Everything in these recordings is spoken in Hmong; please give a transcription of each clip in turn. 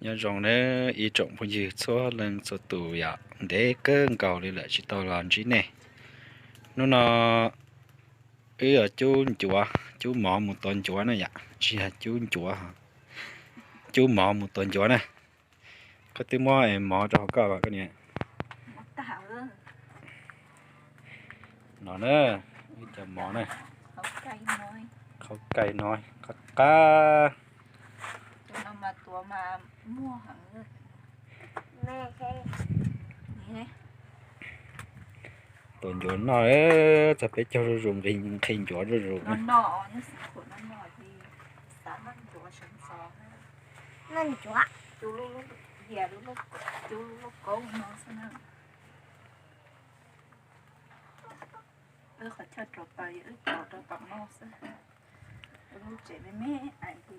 Nyob zoo nawb ib tsoom phooj ywg txhua leej txhua tus yom, ntev kawg nkaus li lawm tsis tau los ntsib nej. Hnub no wb yuav cub ncuav, cub mov mus tua ncuav na yom, tsis yog cub ncuav, cub mov mus tua ncuav na. Koj twb muab mov rau hauv koj los koj niam. No na, ib cov mov na, qhov kai no qab qab. Tua ncuav noj, txog peb caug zuj zus, nqhis ncuav zuj zus. Wb qhov chaw rau taws, wb rau tom no xwb. Wb lub tsev me me,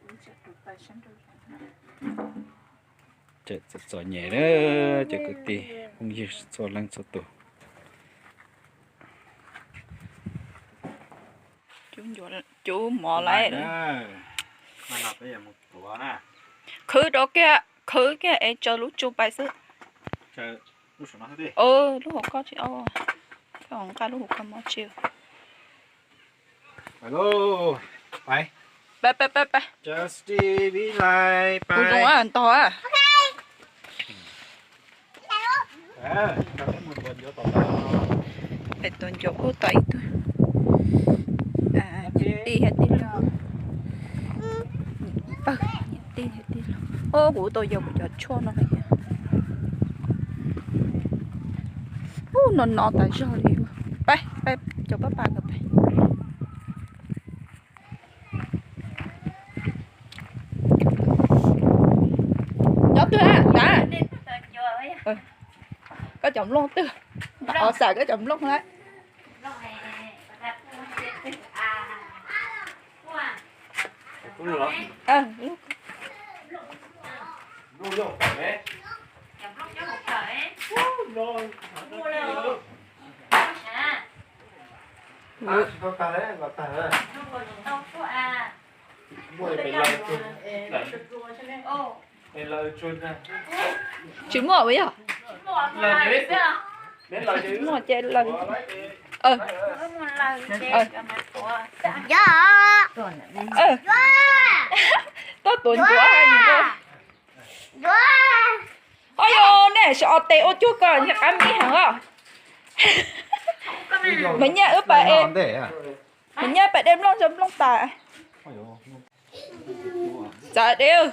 wb tseem rau taws sab nraud. Txom txom nyem na, cov kwv tij phooj ywg txhua leej txhua tus. Cub mov lawm. Khwv rau kiag, khwv kiag es tsaws lub tsu pais xwb. Lub hauv ko tsis, nqa lub hauv ko mov tsis. Pais, pais, pais. Kuv zoo ntog. Pais tua ncuav ub tau ib tug. Niam tij hais tias, niam tij hais tias, o kuv tau yog kuv cov tshuaj no. Ub, no no tas zog li. Pais, pais, cov paj pas ko pais. Cov twg a? Koj cov nplooj twg? Os, xam koj cov nplooj lawm. Tsis muaj ua yog? Muaj ces lawm. Tuaj tuav ncuav. Ho yog nej sim os tes ua cuag koj nyias qab mis heev os. Mas nyiaj wb pais, mas nyiaj pais de nplooj tso nplooj tas. Txav dev.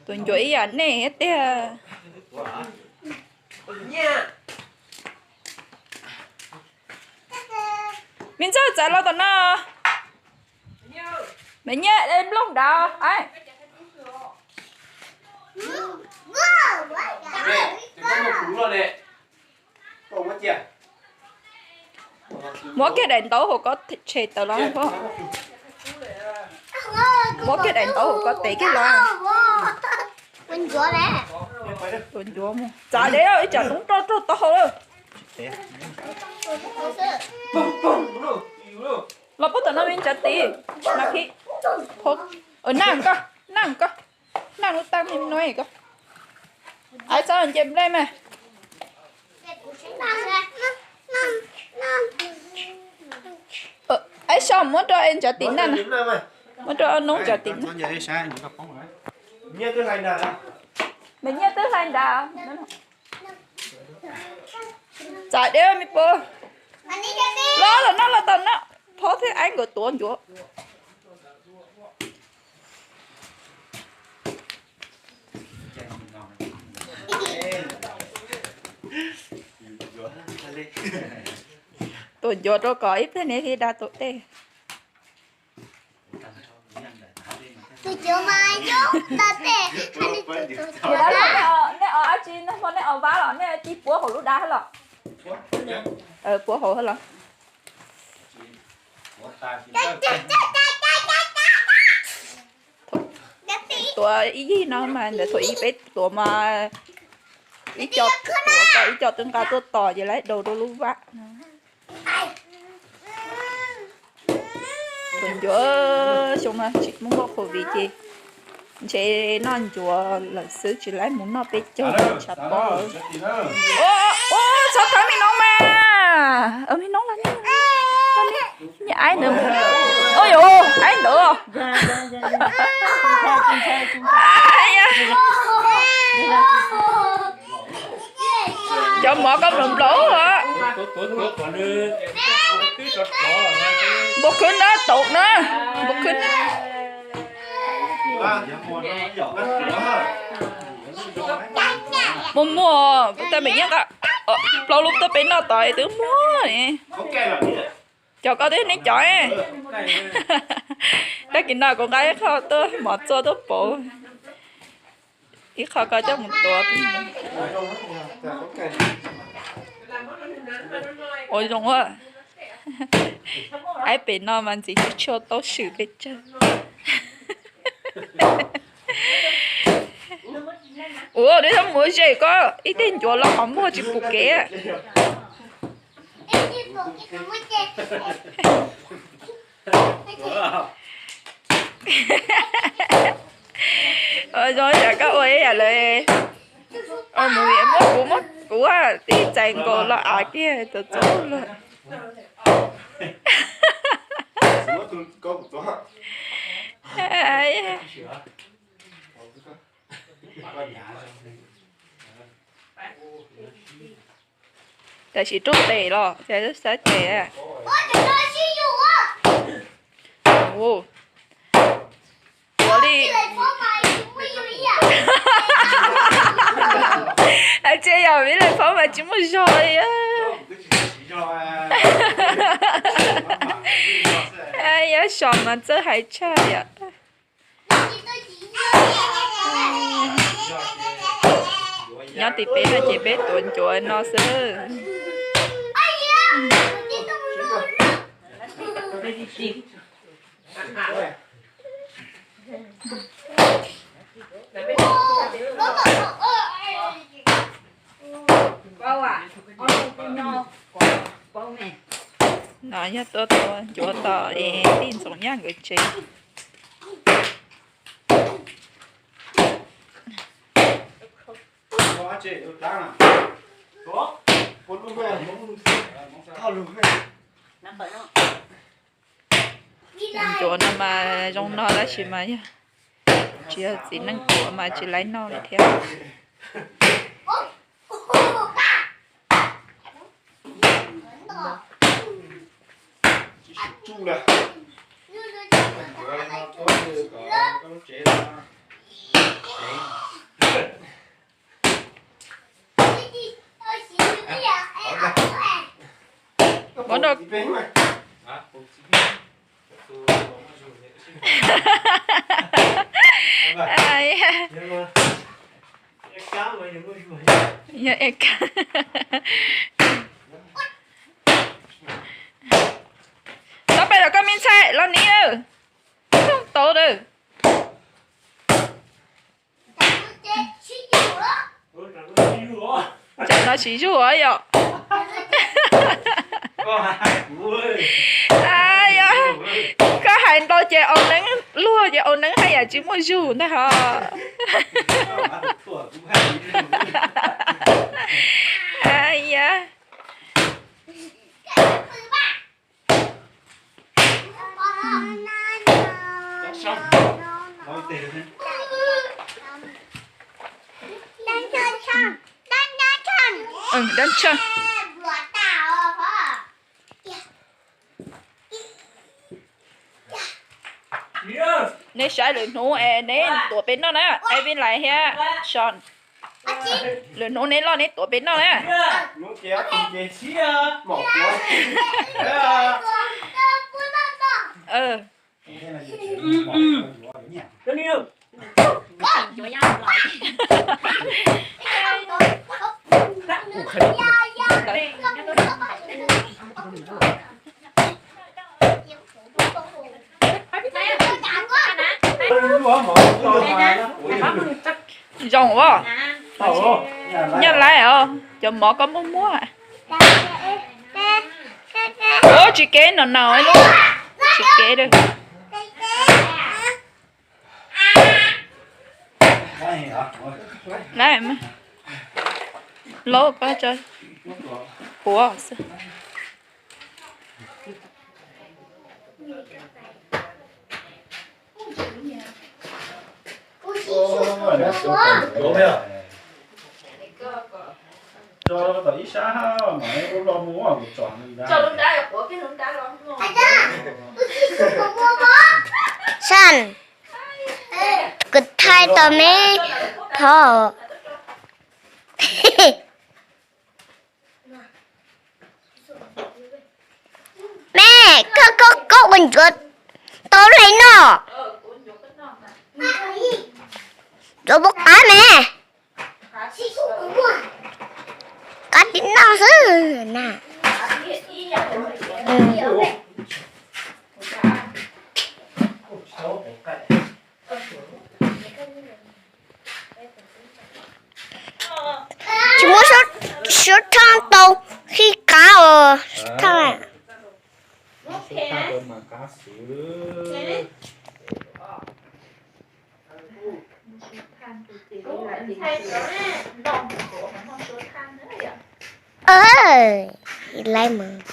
Tus ncuav ib yam nej tiag. Me ntxawg txav los tom no. Me nyiaj de nplooj dav. Muab kiag daim ntaub hauv koj tshem tawm los. Muab kiag daim ntaub hauv koj tev kiag los. Tus ncuav mus txav dev ib tsam tub roj raug taub hau lawm. Los puag tom no me ntsav tid. Naj koj, naj koj, naj lub taub me nuav koj. Aib txhob nce nplej mas. Aib sau muab rau ntsav tim naj na. Muab rau noob ntsav tim naj. Me nyiaj twb hlais nrad. Txav dev me puas. Los los no los tom no. Phob thiab aib nkawd tuav ncuav. Tuav ncuav rau kom ib pliag niam thiab dab tuav tej. Tus cov mas yog tas tej. Ua dab los nej os dab tsi, nej hmo nej os vab los nej ci puav hauv lub dab los? Puav hauv los. Tuav ib yig no mas ntawd thaum ub peb tuav mas ib co tuav tau ib co twb nqa tuaj tos ces lawv daus rau lub vaj. Tus ncuav xyoo no tsis muaj covid ces ntshe noj ncuav lawm xwb, tsis laib mus noj peb caug tshav pob. Ua, txhob thawb me noob mas. Me noob los, aib ntawd. Ua yus aib ntawd. Cov mov koj nplaum nplaum os. Npau khwb na, taum na, npau khwb na. Muaj muaj, kuv tej me yeej, plaub lub tuaj peb noj tod twb muaj. Cov koj twb neb cov. Tag kis no kuv nqa ib qho tuaj mov txua tuaj pauv, ib qho koj coj mus tuav. Ua zoo a. Aib pem no mas ntxiv tsis tshua tau swm pes tsawg. Ua, neb mus ze koj ib teg ncuav los qhov muag tsis pum kev. Zoo tsam koj ua ib yam lawv mus muab kuv, muab kuv tib txais nkaus los av kiag txaus txaus luag. Tam sim rooj tes los xab tes. Ua li, tsis yog vim lawv phob mas tsis muaj zog li. Yog so mas txawj hais tshaj yom. Nyob tim peb no ces peb tuav ncuav no xwb. No yog tuaj tua ncuav tos es tij Ntxoov Yaj nkawd tsev. Ncuav no mas zoo no tab sis mas yog tsis yog txiv neej tuav mas tsis laib noj li thiab. Txhob pes rau koj me ntxhais los nim, tau lawm. Tam no tsis zuj yom. Koj hais ntau ces au neeb luag ces au neeb haj yam tsis muaj zug ntag hos. Neb saib lwm hnub es neb tuav peb noj na, Evi Lais thiab Son. Lwm hnub neb loj neb tuav peb noj na. Zoo as, nyaj laib os, cov mov koj muab muab. Ua tsis kev no no lub. Kev dawb. Lov koj tso huav xwb. Xab, kuv thaij tau me phom. Me, koj, koj, koj ua ntsuav tau li no. Ntsuav puas qab me? Qab tib no xwb na. Tsis muab suab thooj tau, qhib qab os thooj. Ib leeg mas.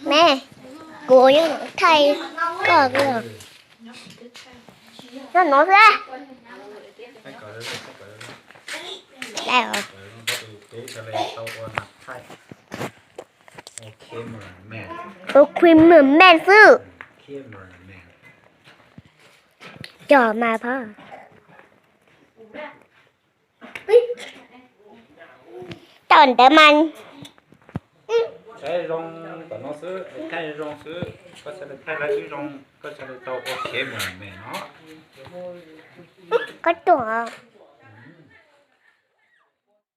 Me, kuv yuav thaij koj. Nyob no xwb. Ua cameraman xwb. Cov mas phom. Tau ntawd mas. Thaij zoo, thaij zoo xwb, koj txhaj li thaij lawv zoo, koj txhaj li tau ua cameraman no. Koj tuaj.